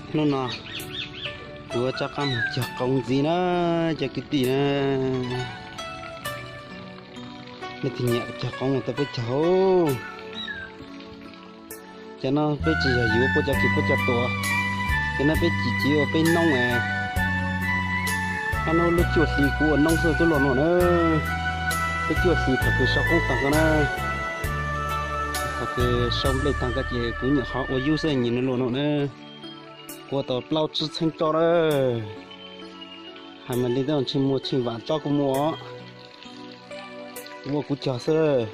Hnub no kuv rov qab mus cog qoov ntxiv na, cov kwv tij na. Nej tus nyiam cog qoov mas tau peb cog. Cov no peb tsis yog yuav puab cov kws puab cog tua, cov no peb tsis, tsis ua peb noob es. Hab no lub cuaj hli kuv ua noob xwb tub luaj nuav na. Peb cuaj hli thaum kws sau qoob taag ko na, thaum kws sau nplej taag ko ces kuv nyuam qhuav ua yub xwb nyuam luaj nuav na. Ua tau plaub tsib txheeb tsob lawm. Hais mas li tej tsheej muag tsheej vam tsob kuj muaj, ua kuv cog xwb.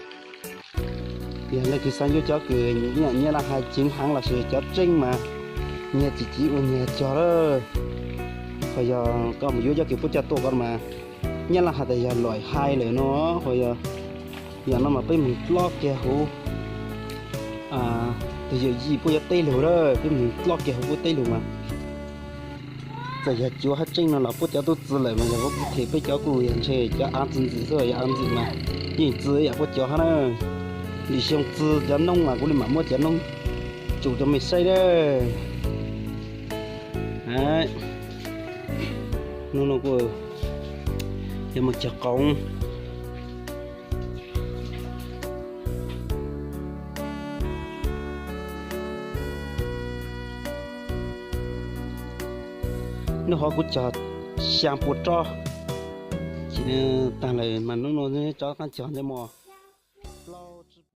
Yog leej twg xav yuav cov kws nyiaj laj hais ceev heev lossis cov tseeb mas nyias tsis txiv ua nyias cog lawm. Ho yog koj mus yuav cov kws puab cog tua ko mas nyiaj laj hais tas yog luam hais lawm no, ho yog yam no mas peb mus dlob kiag huv tus yawm yij puab cov teb lug lawm, peb mus dlob kiag huv puab teb lug mas txawm yog cuav hab tseeb no los puab cov tub txi lawm mas yog puab kuj them peb cov kuj yog ntshe cov av txi ntxwm xwb, yog av ntxwm mas yeej txi yam puab cov hab na. Lwm xyoo txi cov noob mas kuv li mam muab cov noob tsum rau mej saib na. Hnub no kuj yuav mus cog qoov. Hnub qhov kuv cog xyaa pua tsob, tsis taag lawm mas hnub no tsob qaab cog ntej mog.